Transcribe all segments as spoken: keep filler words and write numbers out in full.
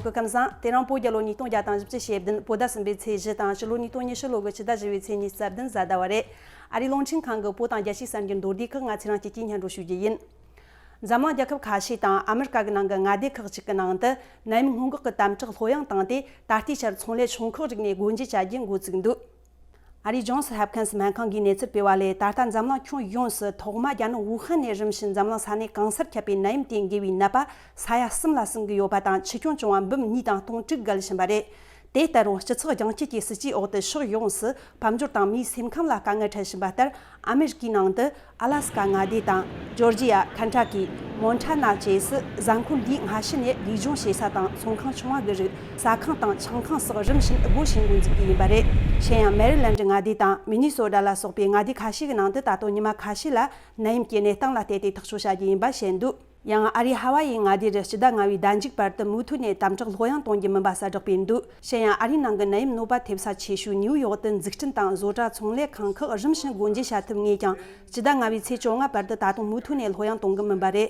སྐུ་ཁམས་བཟང་། དེ་རིང་བོད་རྒྱལ་ལོ་ཉིས་སྟོང་བརྒྱ་དང་བཞི་བཅུ་ཞེ་བདུན་བོད་ཟླ་གསུམ་པའི་ཚེས་བཞི་དང་ཕྱི་ལོ་ཉིས་སྟོང་ཉི་ཤུ་ལོ་གི་ཕྱི་ཟླ་བཞི་པའི་ཚེས་ཉི་ཤུ་རྩ་བདུན་གཟའ་ཟླ་བ་རེད། ཨ་རིའི་རླུང་འཕྲིན་ཁང་གི་བོད་དང་རྒྱལ་སྤྱིའི་གསར་འགྱུར་མདོར་བསྡུས་ཁག་ང་ཚེ་རིང་སྐྱིད་ཀྱིས་སྙན་སྒྲོན་ཞུ་རྒྱུ་ཡིན། འཛམ་གླིང་རྒྱལ་ཁབ་ཁ་ཤས་དང་ཨ་མི་རི་ཀ་གི་ནང་གི་མངའ་སྡེ་ཁག་ཅིག་གི་ནང་དུ་ནད་ཡམས་སྔོན་འགོག་གི་དམ་དྲག་ལྷོད་ཡངས་བཏང་སྟེ། ད་ལྟའི་ཆར་ཚོང་ལས་ཆུང་ཁག་རིག་ནས་སྒོ་འབྱེད་བྱ་རྒྱུ་འགོ་བཙུགས་འདུག་ཨ་རིའི་ཇོན་སི་ཧོབ་ཁིན་སི་སྨན་ཁང་གིས་གནས་ཚུལ་སྤེལ་བ་ལས། ད་ལྟ་འཛམ་གླིང་ཁྱོན་ཡོངས་སུ་ཐོག་མ་རྒྱ་ནག་ཝུ་ཧན་ནས་རིམ་བཞིན་འཛམ་གླིང་ས་གནས་གང་སར་ཁྱབ་པའི་ནད་ཡམས་དེ་འགོས་པའི་ནད་པ་ས་ཡ་གསུམ་ལ་སིང་གི་ཡོད་པ་དང་། འཆི་སྐྱོན་བྱུང་བ་འབུམ་གཉིས་དང་སྟོང་དྲུག་བརྒལ་བཞིན་པ་རེད། དེ་ལྟར་རུང་སྤྱི་ཚོགས་རྒྱང་སྐྱེད་ཀྱི་སྲིད་ཇུས་འོག་ཏུ་ཕྱོགས་ཡོངས་སུ་དཔལ་འབྱོར་དང་མིའི་སེམས་ཁམས་ལ་དཀའ་ངལ་འཕྲད་བཞིན་པ་ལྟར། ཨ་མེ་རི་ཀའི་ནང་དུ་ཨ་ལ་སི་ཀ་མངའ་སྡེ་དང་ཇོར་ཇི་ཡ། ཁེན་ཊ་ཀི། མོན་ཊ་ན་བཅས་སུ་གཟའ་འཁོར་འདིའི་སྔ་ཕྱི་ནས་ལུས་སྦྱོང་བྱེད་ས་དང་ཚོང་ཁང་ཆུང་བ་གི་རིགས། ཟ་ཁང་དང་ཆང་ཁང་སོགས་རིམ་བཞིན་སྒོ་ཕྱེ་འགོ་འཛུགས་ཀྱི་ཡིན་པ་རེད། གཞན་ཡང་མེ་རི་ལན་ཌི་མངའ་སྡེ་དང་མི་ནི་སོ་ཊ་ལ་སོགས་པའི་མངའ་སྡེ་ཁ་ཤས་ཀྱི་ནང་དུ་ད་དུང་ཉི་མ་ཁ་ཤས་ལ་ནད་ཡམས་ཀྱི་གནས་སྟངས་ལ་བལྟས་ཏེ་ཐག་གཅོད་བྱ་རྒྱུ་ཡིན་པ་བཤད་འདུག་ཡང་ཨ་རིའི་ཧ་ཝ་ཡི་མངའ་སྡེ་རུ་སྤྱི་ཟླ་ལྔ་བའི་ཟླ་མཇུག་བར་དུ་མུ་མཐུད་ནས་དམ་དྲག་ལྷོད་ཡངས་གཏོང་རྒྱུ་མིན་པ་གསལ་བསྒྲགས་སྤེལ་འདུག་གཞན་ཡང་ཨ་རིའི་ནང་གི་ནད་ཡམས་གནོད་པ་ཐེབས་ས་ཆེ་ཤོས་ནིའུ་ཡོག་ཏུ་འཛུགས་སྐྲུན་དང་བཟོ་གྲྭ་ཚོང་ལས་ཁང་ཁག་རིམ་བཞིན་སྒོ་འབྱེད་བྱ་ཐུབ་ངེས་ཀྱང་། སྤྱི་ཟླ་ལྔ་བའི་ཚེས་བཅོ་ལྔ་བར་དུ་ད་དུང་མུ་མཐུད་ནས་ལྷོད་ཡངས་གཏོང་གི་མིན་པ་རེད།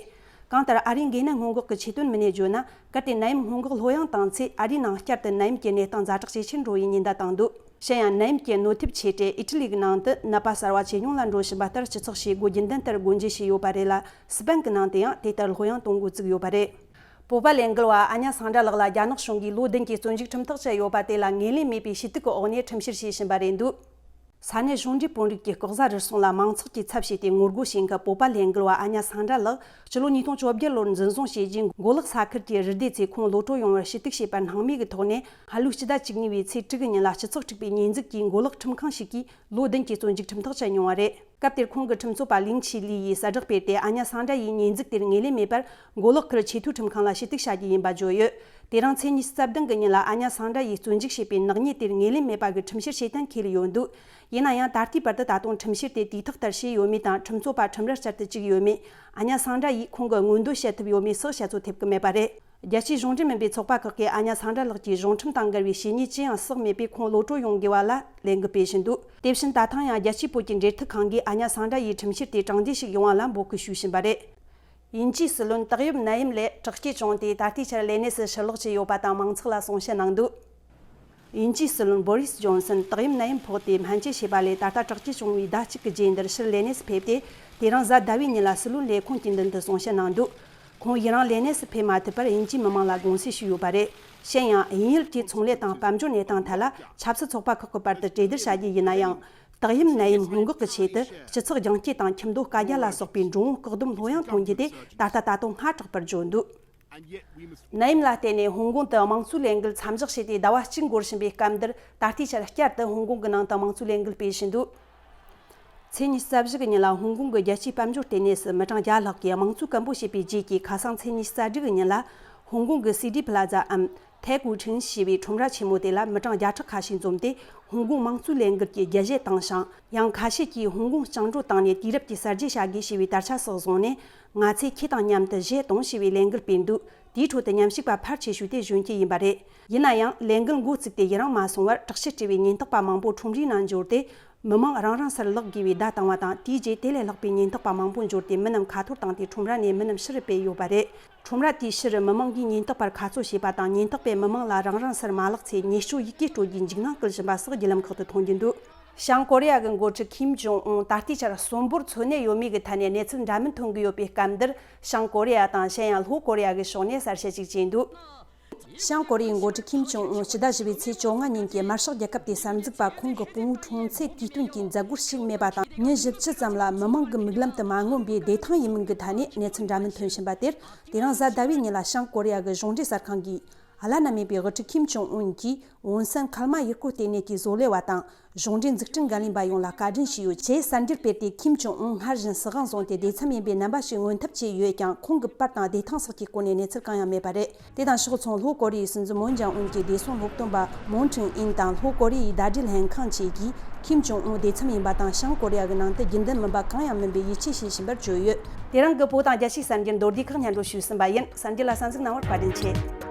གང་ལྟར་ཨ་རིའི་འགོས་ནད་སྔོན་འགོག་གི་ཆེད་དོན་མི་སྣས་བརྗོད་ན། གལ་ཏེ་ནད་ཡམས་སྔོན་འགོག་ལྷོད་ཡངས་བཏང་ཚེ། ཨ་རིའི་ནང་བསྐྱར་དུ་ནད་ཡམས་ཀྱི་གནས་སྟངས་ཛ་དྲག་ཇེ་ཆེར་འགྲོ་བའི་ཉེན་བརྡ་བཏང་འདུག་གཞན་ཡང་ནད་ཡམས་ཀྱི་གནོད་ཐེབས་ཆེ་གྲས་ཨི་ཊ་ལི་གི་ནང་དུ་ནད་པ་གསར་བ་ཇེ་ཉུང་ལ་འགྲོ་བཞིན་པ་ལྟར། སྤྱི་ཚོགས་བྱེད་སྒོ་རྒྱུན་ལྡན་ལྟར་སྒོ་འབྱེད་བྱས་ཡོད་པ་རེད་ལ། སི་པན་གྱི་ནང་དུ་ཡང་དེ་ལྟར་ལྷོད་ཡངས་གཏོང་འགོ་བཙུགས་ཡོད་པ་རེད། སྤོབས་པ་ལས་འགུལ་བ་ཨ་ཉ་སང་དགྲ་ལགས་ལ་རྒྱ་ནག་གཞུང་གིས་ལོ་བདུན་གྱི་བཙོན་འཇུག་ཁྲིམས་ཐག་བཅད་ཡོད་པ་དེ་ལ་ངོས་ལེན་མེད་པའི་ཞུ་གཏུག་གི་འོག་ནས་ཁྲིམས་བཤེར་བྱེད་བཞིན་པ་རེད་འདུག་ས་གནས་གཞུང་འབྲེལ་དཔོན་རིགས་ཀྱིས་ལྐོག་ཟ་རུལ་སུངས་ལ་མང་ཚོགས་ཀྱིས་ཚབ་བྱས་ཏེ་ངོ་རྒོལ་བྱེད་མཁན་སྤོབས་པ་ལས་འགུལ་བ་ཨ་ཉ་སང་དགྲ་ལགས། སྤྱི་ལོ་ཉིས་སྟོང་བཅོ་བརྒྱད་ལོར་འཛིན་བཟུང་བྱས་རྗེས། མགོ་ལོག་ས་ཁུལ་གྱི་རི་སྡེ་ཚོས་ཁོང་གློད་གྲོལ་ཡོང་བར་ཞུ་གཏུག་བྱས་པར་སྣང་མེད་ཀྱི་ཐོག་ནས། སྔ་ལོའི་སྤྱི་ཟླ་བཅུ་གཉིས་པའི་ཚེས་དྲུག་གི་ཉིན་ལ་སྤྱི་ཚོགས་དཀྲུག་པའི་ཉེས་འཛུགས་ཀྱིས་མགོ་ལོག་ཁྲིམས་ཁང་ཞིག་གིས་ལོ་བདུན་གྱི་བཙོན་འཇུག་ཁྲིམས་ཐག་བཅད་མྱོང་བ་རེད། སྐབས་དེར་ཁོང་གི་ཁྲིམས་རྩོད་པ་ལིང་ཆི་ལི་ཡིས་གསལ་བསྒྲགས་སྤེལ་ཏེ། ཨ་ཉ་སང་དགྲ་ཡིས་ཉེས་འཛུགས་དེར་ངོས་ལེན་མེད་པར། མགོ་ལོག་ཁུལ་ཆེས་མཐོའི་ཁྲིམས་ཁང་ལ་ཞུ་གཏུག་བྱ་རྒྱུ་ཡིན་པ་བརྗོད་ཡོད། དེ་རིང་ཚེས་ཉི་ཤུ་རྩ་བདུན་གྱི་ཉིན་ལ་ཨ་ཉ་སང་དགྲ་ཡིས་བཙོན་འཇུག་བྱས་པའི་ནག་ཉེས་དེར་ངོས་ལེན་མེད་པ་གི་ཁྲིམས་བཤེར་བྱེད་གཏན་འཁེལ་ཡོད་འདུག་ཡིན་ན་ཡང་ད་ལྟའི་བར་དུ་ད་དུང་ཁྲིམས་བཤེར་དེ་དུས་ཐོག་ལྟར་བྱས་ཡོད་མེད་དང་། ཁྲིམས་རྩོད་པ་ཁྲིམས་ར་བསྐྱར་དུ་བཅུག་ཡོད་མེད། ཨ་ཉ་སང་དགྲ་ཡིས་ཁོང་གི་མངོན་འདོད་བཤད་ཐུབ་ཡོད་མེད་སོགས་བཤད་ཚོད་ཐེབས་ཀྱི་མེད་པ་རེད། རྒྱལ་སྤྱིའི་གཞུང་འབྲེལ་མིན་པའི་ཚོགས་པ་ཁག་གིས་ཨ་ཉ་སང་དགྲ་ལགས་ཀྱིས་གཞུང་ཁྲིམས་དང་འགལ་བའི་བྱས་ཉེས་ཅི་ཡང་བསགས་མེད་པས། ཁོང་གློད་གྲོལ་ཡོང་དགོས་པ་ལ་ལས་འགུལ་སྤེལ་བཞིན་འདུག་དེ་བཞིན་ད་ཐེངས་ཡང་རྒྱལ་སྤྱིའི་བོད་ཀྱི་འབྲེལ་མཐུད་ཁང་གིས་ཨ་ཉ་སང་དགྲ་ཡི་ཁྲིམས་བཤེར་དེ་དྲང་བདེན་ཞིག་ཡོང་བ་ལ་འབོད་སྐུལ་ཞུས་བཞིན་པ་རེད། དབྱིན་ཇིའི་སྲིད་བློན་ཏོག་དབྱིབས་ནད་ཡམས་ལས་དྲག་སྐྱེད་བྱུང་སྟེ། ད་ལྟའི་ཆར་ལས་གནས་སུ་ཕྱིར་ལོག་བྱས་ཡོད་པ་དང་། མང་ཚོགས་ལ་གསུང་བཤད་གནང་འདུག་དབྱིན་ཇིའི་སྲིད་བློན་བོ་རིས་ཇོན་སན་ཏོག་དབྱིབས་ནད་ཡམས་ཕོག་སྟེ་སྨན་བཅོས་བྱས་པ་ལས། ད་ལྟ་དྲག་སྐྱེད་བྱུང་བའི་ཟླ་གཅིག་གི་རྗེས་འདིར་ཕྱིར་ལས་གནས་སུ་ཕེབས་ཏེ། དེ་རིང་གཟའ་ཟླ་བའི་ཉིན་ལ་སྲིད་བློན་ལས་ཁུངས་ཀྱི་མདུན་དུ་གསུང་བཤད་གནང་འདུག་ཁོང་ཡུན་རིང་ལས་གནས་སུ་ཕེབས་མ་ཐུབ་པར་དབྱིན་ཇིའི་མི་མང་ལ་དགོངས་སེལ་ཞུས་ཡོད་པ་རེད། གཞན་ཡང་དབྱིན་ཡུལ་གྱི་ཚོང་ལས་དང་དཔལ་འབྱོར་གནས་སྟངས་ཐད་ལ་ཆབ་སྲིད་ཚོགས་པ་ཁག་གི་བར་དུ་གྲོས་བསྡུར་བྱ་རྒྱུ་ཡིན་ན་ཡང་། ཏོག་དབྱིབས་ནད་ཡམས་སྔོན་འགོག་གི་ཆེད་དུ་སྤྱི་ཚོགས་རྒྱང་སྐྱེད་དང་ཁྱིམ་སྡོད་བཀའ་རྒྱ་ལ་སོགས་པའི་འགྲོ་འོང་བཀག་སྡོམ་ལྷོད་ཡངས་གཏོང་རྒྱུ་དེ་ད་ལྟ་ད་དུང་སྔ་དྲགས་པར་བརྗོད་འདུག་ནད་ཡམས་ལ་བརྟེན་ནས་ཧོང་ཀོང་དུ་དམངས་གཙོའི་ལས་འགུལ་མཚམས་འཇོག་བྱས་ཏེ་ཟླ་བ་གཅིག་འགོར་བཞིན་པའི་སྐབས་འདིར། ད་ལྟའི་ཆར་བསྐྱར་དུ་ཧོང་ཀོང་གི་ནང་དུ་དམངས་གཙོའི་ལས་འགུལ་སྤེལ་བཞིན་འདུག་ཚེས་ཉི་ཤུ་རྩ་བཞི་གི་ཉིན་ལ་ཧོང་ཀོང་གི་རྒྱལ་སྤྱིའི་དཔལ་འབྱོར་ལྟེ་གནས་སུ་མི་གྲངས་བརྒྱ་ལྷག་གིས་དམངས་གཙོའི་སྐད་འབོད་བྱས་པའི་རྗེས་ཀྱི་ཁ་སང་ཚེས་ཉི་ཤུ་རྩ་དྲུག་གི་ཉིན་ལ། ཧོང་ཀོང་གི་སི་ཏི་ཕ་ལ་ཛ་འམ་ཐའེ་ཀུའུ་ཁྲིན་ཞེས་པའི་ཁྲོམ་ར་ཆེན་མོ་དེ་ལ་མི་གྲངས་བརྒྱ་ཕྲག་ཁ་ཤས་འཛོམས་ཏེ། ཧོང་ཀོང་དམངས་གཙོའི་ལས་འགུལ་གྱི་རྒྱ་གཞས་བཏང་ཞིང་། ཡང་ཁ་ཤས་ཀྱིས་ཧོང་ཀོང་བཅིངས་འགྲོལ་བཏང་ནས་དུས་རབས་ཀྱི་གསར་བརྗེ་བྱ་དགོས་ཞེས་པའི་དར་ཆ་སོགས་བཟུང་ནས། ང་ཚོས་ཁྱེད་དང་མཉམ་དུ་གཞས་གཏོང་ཞེས་པའི་ལས་འགུལ་སྤེལ་འདུག་དེའི་ཁྲོད་དུ་ཉམས་ཞིབ་པ་ཕལ་ཆེ་ཤོས་དེ་གཞོན་སྐྱེས་ཡིན་པ་རེད། ཡིན་ན་ཡང་ལས་འགུལ་འགོ་བཙུགས་ཏེ་ཡུན་རིང་མ་སོང་བར། དྲག་ཤུགས་སྤྲས་པའི་ཉེན་རྟོག་པ་མང་པོ་ཁྲོམ་རའི་ནང་འབྱོར་ཏེ། མི་མང་རང་རང་སར་ལོག་དགོས་པའི་བརྡ་བཏང་བ་དང་། དེའི་རྗེས་དེ་ལས་ལྷག་པའི་ཉེན་རྟོག་པ་མང་པོ་འབྱོར་ཏེ། མི་རྣམས་ཁ་འཐོར་བཏང་སྟེ། ཁྲོམ་ར་ནས་མི་རྣམས་ཕྱིར་སྤོས་ཡོད་པ་རེད། ཁྲོམ་ར་དེའི་ཕྱིར་མི་མང་གིས་ཉེན་རྟོག་པར་ཁ་རྩོད་བྱས་པ་དང་། ཉེན་རྟོག་པས་མི་མང་ལ་རང་རང་སར་མ་ལོག་ཚེ་ཉེས་སྤྱོད་ཡི་གེ་སྤྲོད་རྒྱུའི་འཇིགས་སྣང་སྐུལ་བཞིན་པ་སོགས་བརྒྱུད་ལམ་ཁག་ཏུ་མཐོང་རྒྱུ་འདུག་བྱང་ཀོ་རི་ཡ་གི་འགོ་ཁྲིད་ཁིམ་ཇོང་ཨུན་ད་ལྟའི་ཆར་གསོན་པོར་འཚོ་གནས་ཡོད་མེད་ཀྱི་ཐད་ནས་གནས་ཚུལ་འདྲ་མིན་ཐོན་གྱི་ཡོད་པའི་སྐབས་འདིར། བྱང་ཀོ་རི་ཡ་དང་གཞན་ཡང་ལྷོ་ཀོ་རི་ཡ་གི་ཕྱོགས་ནས་གསལ་བཤད་ཅིག་བྱས་འདུག་བྱང་ཀོ་རི་ཡའི་འགོ་ཁྲིད་ཁིམ་ཇོང་ཨུན་སྤྱི་ཟླ་བཞི་པའི་ཚེས་བཅོ་ལྔ་ཉིན་གྱི་དམར་ཤོག་རྒྱལ་ཁབ་དེའི་གསར་འཛུགས་པ་ཁོང་གི་དཔུང་བོའི་འཁྲུངས་ཚེས་དུས་སྟོན་གྱི་མཛད་སྒོར་ཞུགས་མེད་པ་དང་། ཉིན་བཞི་བཅུ་ཙམ་ལ་མི་མང་གི་མིག་ལམ་དུ་མ་མངོན་པའི་བདེ་ཐང་ཡིན་མིན་གྱི་ཐད་ནས་གནས་ཚུལ་འདྲ་མིན་ཐོན་བཞིན་པ་དེར། དེ་རིང་གཟའ་ཟླ་བའི་ཉིན་ལ་བྱང་ཀོ་རི་ཡ་གི་གཞུང་འབྲེལ་གསར་ཁང་གིས། བླ་ན་མེད་པའི་དབུ་ཁྲིད་ཁིམ་ཇོང་ཨུན་གྱིས་ཝུན་སན་མཁལ་མ་ཡུལ་སྐོར་ལྟེ་གནས་ཀྱི་བཟོ་ལས་པ་དང་། གཞུང་འབྲེལ་འཛུགས་སྐྲུན་འགན་ལེན་པ་ཡོངས་ལ་བཀའ་དྲིན་ཞུས་ཡོད་ཅེས་གསར་འགྱུར་སྤེལ་ཏེ། ཁིམ་ཇོང་ཨུན་སྔར་བཞིན་སྲིད་དབང་བཟུང་སྟེ། བདེ་མཚམས་ཡིན་པའི་རྣམ་པ་ཞིག་མངོན་ཐབས་བྱས་ཡོད་ཀྱང་། ཁོང་གི་པར་དང་བདེ་ཐང་སོགས་ཀྱི་སྐོར་ནས་གནས་ཚུལ་གང་ཡང་མེད་པ་རེད། དེ་དང་ཕྱོགས་མཚུངས། ལྷོ་ཀོ་རི་ཡའི་སྲིད་འཛིན་མུན་ཇང་ཨུན་གྱི་བདེ་སྲུང་སློབ་སྟོན་པ་མུན་ཁྲིན་ཨིན་དང་། ལྷོ་ཀོ་རི་ཡའི་ཟླ་སྒྲིལ་ལྷན་ཁང་བཅས་ཀྱིས་ཁིམ་ཇོང་ཨུན་བདེ་མཚམས་ཡིན་པ་དང་། བྱང་ཀོ་རི་ཡ་གི་ནང་དུ་རྒྱུན་ལྡན་མིན་པ་གང་ཡང་མིན་པའི་ཡིད་ཆེས་བྱེད་བཞིན་པར་བརྗོད་ཡོད། དེ་རིང་གི་བོད་དང་རྒྱལ་སྤྱིའི་གསར་འགྱུར་མདོར་བསྡུས་ཁག་སྙན་སྒྲོན་ཞུས་ཟིན་པ་ཡིན། གསར་འགྱུར་ལ་གསན་གཟིགས་གནང་བར་བཀའ་དྲིན་ཆེ།